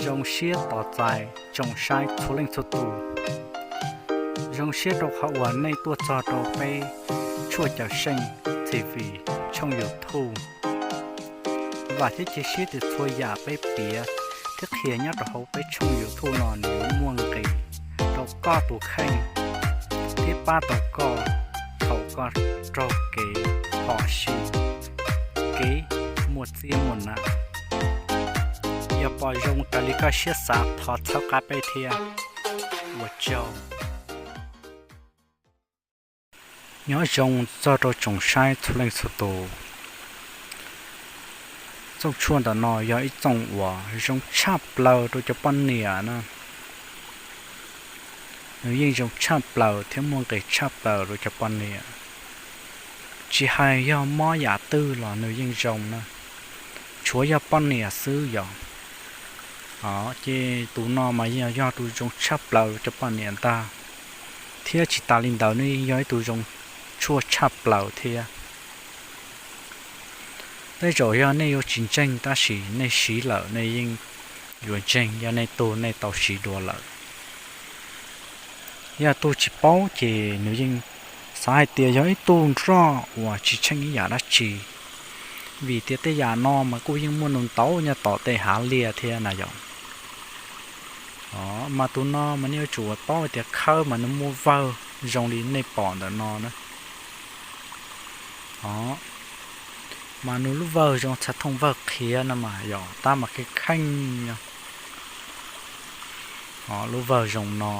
Zoo siab tos txais tsoom saib txhua leej txhua tus. Zoo siab rau qhov uas nej tuaj txog rau peb Tshuaj Cawm Seej T V tshooj YouTube. Vam thiab cia siab tias txhua yam peb piav thiab qhia nyob rau hauv peb tshooj YouTube no nws yuav muaj nqis rau koj tus kheej thiab pab tau koj thaum koj raug kev phom sij, kev muaj txiab muaj nam. Yog pom zoo raws li koj siab xav thov txhawb qab peb thiab. Ua tsaug. Nyob zoo txog rau tsoom saib txhua leej txhua tus. Txooj tshuaj ntawm no yog ib txooj uas zoo tshaj plaws rau cov poj niam na. Nws yeej zoo tshaj plaws thiab muaj nqis tshaj plaws rau cov poj niam. Tsis hais yog mob yam twg los nws yeej zoo na, tshuav yog poj niam xwb yom. Ces tus no mas yog, yog tus zoo tshaj plaws rau cov poj niam ntag, thiab tsis tas li ntawd nws yog ib tug zoo tshuaj tshaj plaws thiab. Tej zaum yog nej yuav tsis ntseeg tab sis nej siv lawm nej yeej yuav ntseeg yog nej tug nej tau siv dua lawm. Yog tus tsis paub ces nws yeej xav hais tias yog ib tug nroj uas tsis tsheej ib yam dab tsi, vim tias tej yam no mas kuj yeej muaj ntau ntau nyob tom tej hav liaj thiab na yom. Mas tus no mas nej yuav tsum paub hais tias khawb mas nws muaj vawg zoo li nej pom ntawm no na. Mas nws lub vawg zoo txhais thooj vawg qhiav no mas yog tab mas kheej kheej no. Lub vawg zoo no,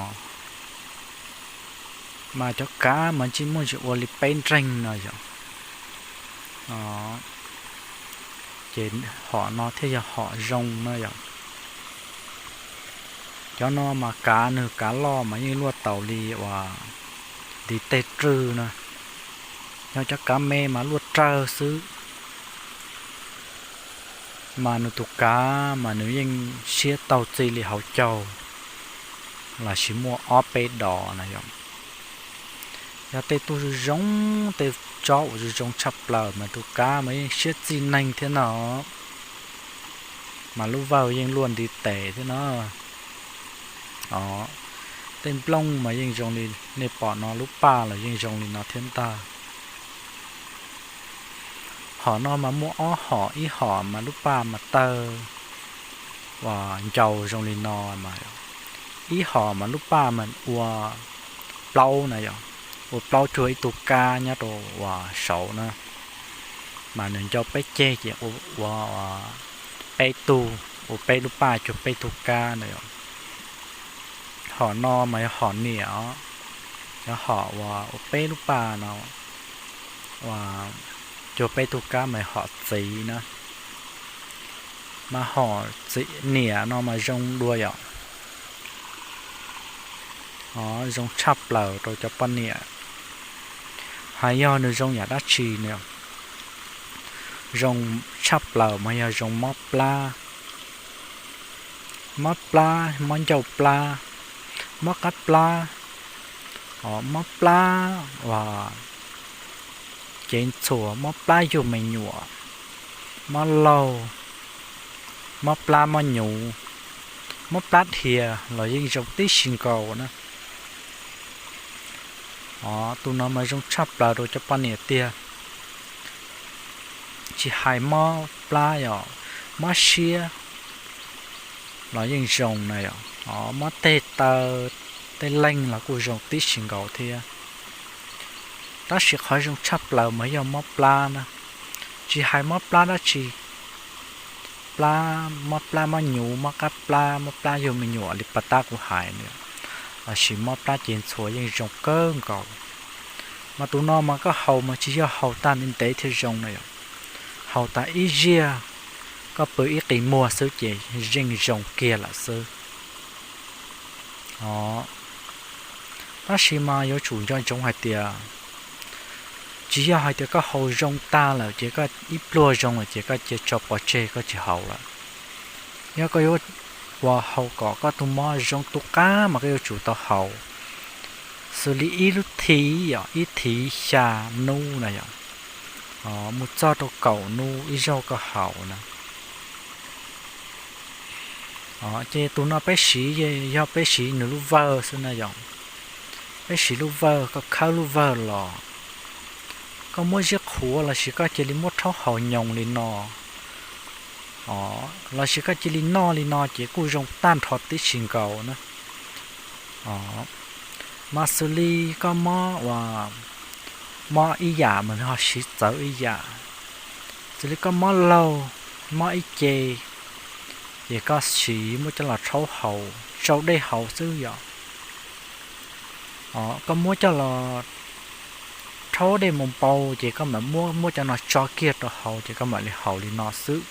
mas cov kav mas tsis muaj ntsis ua li peb nreeg no yom. Ces hom no thiaj yog hom zoo na yom. Cov no mas kav nws kav loj mas yeej luaj taus li uas ntiv tej rwj na. Yog cov kav me mas luaj rawg xwb. Mas nws tus kav mas nws yeej siab taug txij li hauv caug los sis muaj ob peb dos na yom. Yog tej tug zoo zoo, tej tsob uas zoo zoo tshaj plaws mas tus kav mas yeej siab txij neeg thiab no. Mas lub vawg yeej luaj ntiv tes thiab no. Tej nplooj mas yeej zoo li nej pom no, lub paj los yeej zoo li no thiab ntag. Hom no mas muaj ob hom, ib hom mas lub paj mas tawg uas ncau zoo li no mas, ib hom mas lub paj mas ua plaub na yom, ua plaub cuag ib tug kab nyob rau uas saud na. Mas nws ncau peb ceg ces ua peb tug, ua peb lub paj cuag peb tug kab na yom. Hom no mas yog hom niam os, yog hom uas ua peb lub paj no, ua cuag peb tug kab mas yog hom txiv na. Mas hom niam no mas zoo dua yom, zoo tshaj plaws rau cov poj niam. Hais yog nws zoo yam dab tsi no, zoo tshaj plaws mas yog zoo mob plab, mob plab, mob ncauj plab, mob qab plab, mob plab uas cev ntxhuas, mob plab yug me nyuam, mob laug, mob plab mob nyuv, mob plab dhia los yeej zoo tib si nkaus na. Tus no mas zoo tshaj plaws rau cov poj niam tiag. Tsis hais mob plab yom, mob siab los yeej zoo na yom, mob tes taw, tej leeg los kuj zoo tib si nkaus thiab. Tab sis qhov zoo tshaj plaws mas yog mob plab na. Tsis hais mob plab dab tsi, plab, mob plab mob nyuv, mob qab plab, mob plab yug me nyuam li pas tab kuv hais na, los sis mob plab cev ntxhuas yeej zoo kawg nkaus. Mas tus no mas koj haus mas tsis yog haus tag ntev ntev thiaj zoo na yom, haus tag ib zaug, koj pw ib qis muag xwb ces yeej zoo kiag lawm xwb. Tab sis mas yuav tsum nco ntsoov hais tias tsis yog hais tias koj haus zoo tag lawm ces koj ib pluag zoo lawm ces koj cia tso pov tseg koj tsis haus lawm. Yog koj yuav ua haus kom koj tus mob zoo tu qab mas koj yuav tsum tau haus xws li ib lub thiv yom, ib thiv xya hnub na yom, mus txog rau kaum hnub ib zaug koj haus na. Ces tus no peb siv, yog peb siv nws lub vawg xwb na yom. Peb siv lub vawg, koj khawb lub vawg los, koj muab ziab qhuav lossis koj cia li muab rhaub haus nyoos li no, lossis koj cia li noj li no ces kuj zoo tag nrho tib si nkaus na. Mas xws li koj mob uas, mob ib yam mas nws ho siv txawv ib yam. Xws li koj mob laug, mob ib ce, ces koj siv muab coj los rhaub haus, tsau dej haus xwb yom. Koj muab coj los rhaub dej mus npau ces koj mam muab, muab cov no tso kiag rau hauv ces koj mam li haus li no xwb.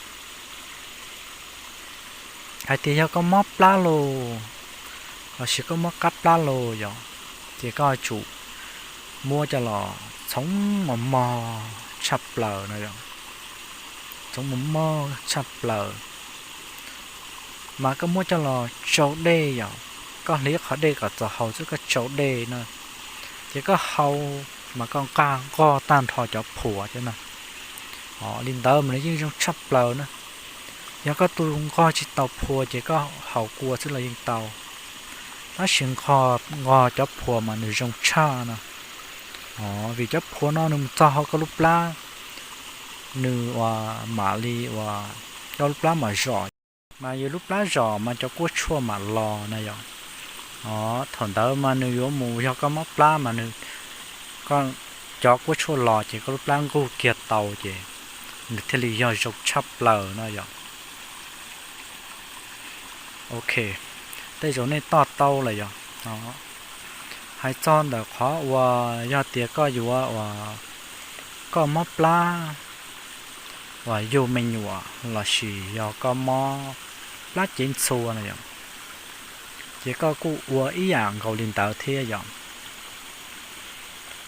Hais tias yog koj mob plab los, lossis koj mob qab plab los yom, ces koj tsum muab coj los txhoov mos mos tshaj plaws no yom. Txhoov mos mos tshaj plaws, mas koj muab coj los tsau dej yom. Koj hliv qhov dej kom txaus haus xwb koj tsau dej na, ces koj haus mas koj nqaj nqog tag nrho cov phuam thiab na. Li ntawd mas nws yeej zoo tshaj plaws na. Yog koj tus nqog tsis tau phuam ces koj haus kua xwb los yeej tau, tab sis nqog, nqog cov phuam mas nws zoo tshaj na. Vim cov phuam no nws mus txog hauv koj lub plab, nws uas mam li uas, koj lub plab mam zom, mas yus lub plab zom mas cov kuab tshuaj mam los na yom. Thaum ntawd mas nws yuav mus, yog koj mob plab mas nws, koj, cov kuab tshuaj los ces koj lub plab nqug kiag tau ces nws thiaj li yog zoo tshaj plaws no yom. Ok, tej zaum nej toj tau lawm yom. Hais txog ntawm qhov uas yog tias koj yuav uas, koj mob plab uas yug me nyuam lossis yog koj mob plab cev ntxhua na yom, ces koj kuj ua ib yam nkaus li ntawd thiab yom.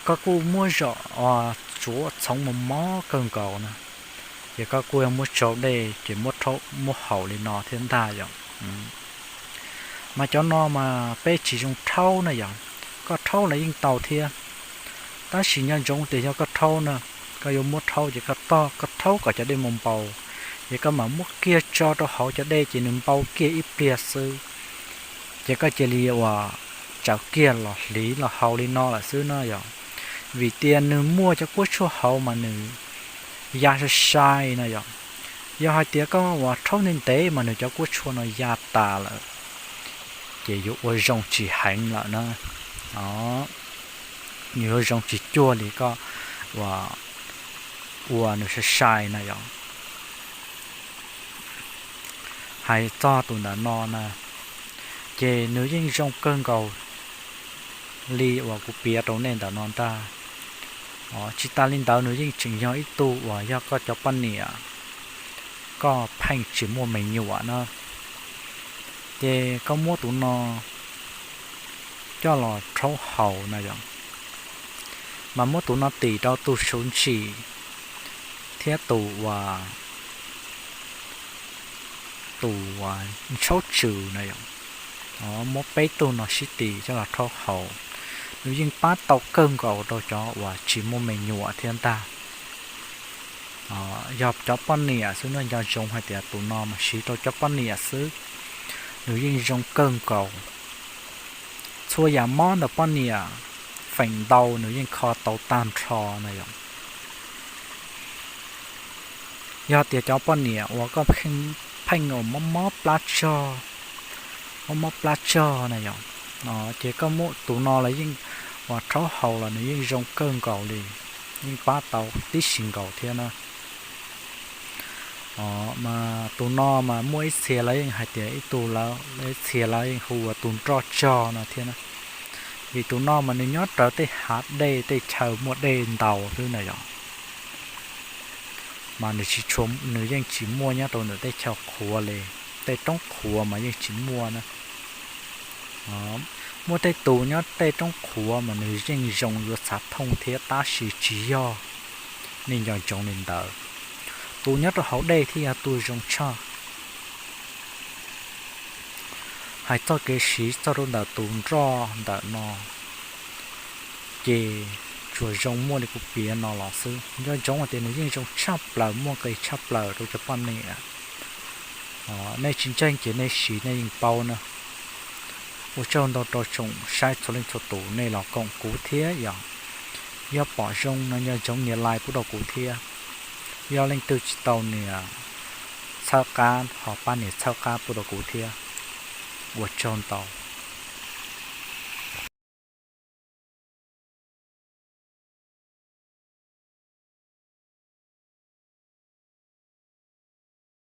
Koj kuj muab zom, tsuav txhoov mos mos kawg nkaus na, ces koj kuj yog muab tsau dej ces muab haus li no thiab ntag yom. Mas cov no mas peb tsis zoo rhaub na yom, koj rhaub los yeej tau thiab. Tab sis nco ntsoov tias yog koj rhaub na, koj yuav muab rhaub ces koj tog, koj rhaub kom cov dej mus npau, ces koj mam muab kiag tso rau hauv cov dej ces nws npau kiag ib pliag xwb, ces koj cia li uas tsaws kiag los hliv los haus li no lawm xwb na yom. Vim tias nws muaj cov kuab tshuaj hauv mas nws ya sai sai na yom. Yog hais tias koj uas rhaub ntev ntev mas nws cov kuab tshuaj no ya tas lawm, ces yuav ua zoo tsis heev lawm na. Nws yuav zoo tsis cuag li koj uas ua nws sai sai na yom. Hais txog tus ntawm no na, ces nws yeej zoo kawg nkaus li uas kuv piav rau nej ntawm no ntag. Tsis tas li ntawd nws yeej tseem yog ib tug uas yog koj cov poj niam, koj pheej tsis muaj me nyuam na, ces koj muab tus no coj los rhaub haus na yom, mas muab tus no tim rau tus suv ntsim thiab tus uas, tus uas ntshaub tsws na yom. Muab peb tug no sib tim coj los rhaub haus, nws yeej pab tau kawg nkaus rau cov uas tsis muaj me nyuam thiab ntag. Yog cov poj niam xwb no nco ntsoov hais tias tus no mas siv rau cov poj niam xwb, nws yeej zoo kawg nkaus. Txhua yam mob ntawm poj niam, feem ntau nws yeej kho tau tag nrho na yom. Yog tias cov poj niam uas koj pheej uas mob mob plab tsog, mob mob plab tsog na yom, ces koj muab tus no los yeej uas rhaub haus los nws yeej zoo kawg nkaus li, yeej pab tau tib si nkaus thiab na. Mas tus no mas muaj ib txhia lawv yeej hais tias ib tug, ib txhia lawv yeej hu ua tus nroj tsog no thiab na. Vim tus no mas nws nyob raws tej hav dej tej chaw muaj dej ntau xwb na yom. Mas nws tsis tshua, nws yeej tsis muaj nyob rau ntawm tej chaw qhuav li, tej roob qhuav mas yeej tsis muaj na. Muaj tej tus nyob tej roob qhuav mas nws yeej zoo yuav txhav thooj thiab tab sis tsis yog, nej nco ntsoov li ntawd. Tus nyob rau hauv dej thiaj yog tus zoo tshaj. Hais txoj kev siv txog rau ntawm tus nroj ntawm no, ces tsuas zoo muaj li kuv piav no los xwb. Nco ntsoov hais tias nws yeej zoo tshaj plaws, muaj nqis tshaj plaws rau cov poj niam. Nej tsis ntseeg ces nej siv nej yeej paub na. Ua tsaug ntau rau tsoom saib txhua leej txhua tus nej los koom kuv thiab yom. Yog pom zoo no nyob zoo nias like pub rau kuv thiab. Yog leej twg tsis tau nias txhawb qab ho pab nias txhawb qab pub rau kuv thiab. Ua tsaug ntau.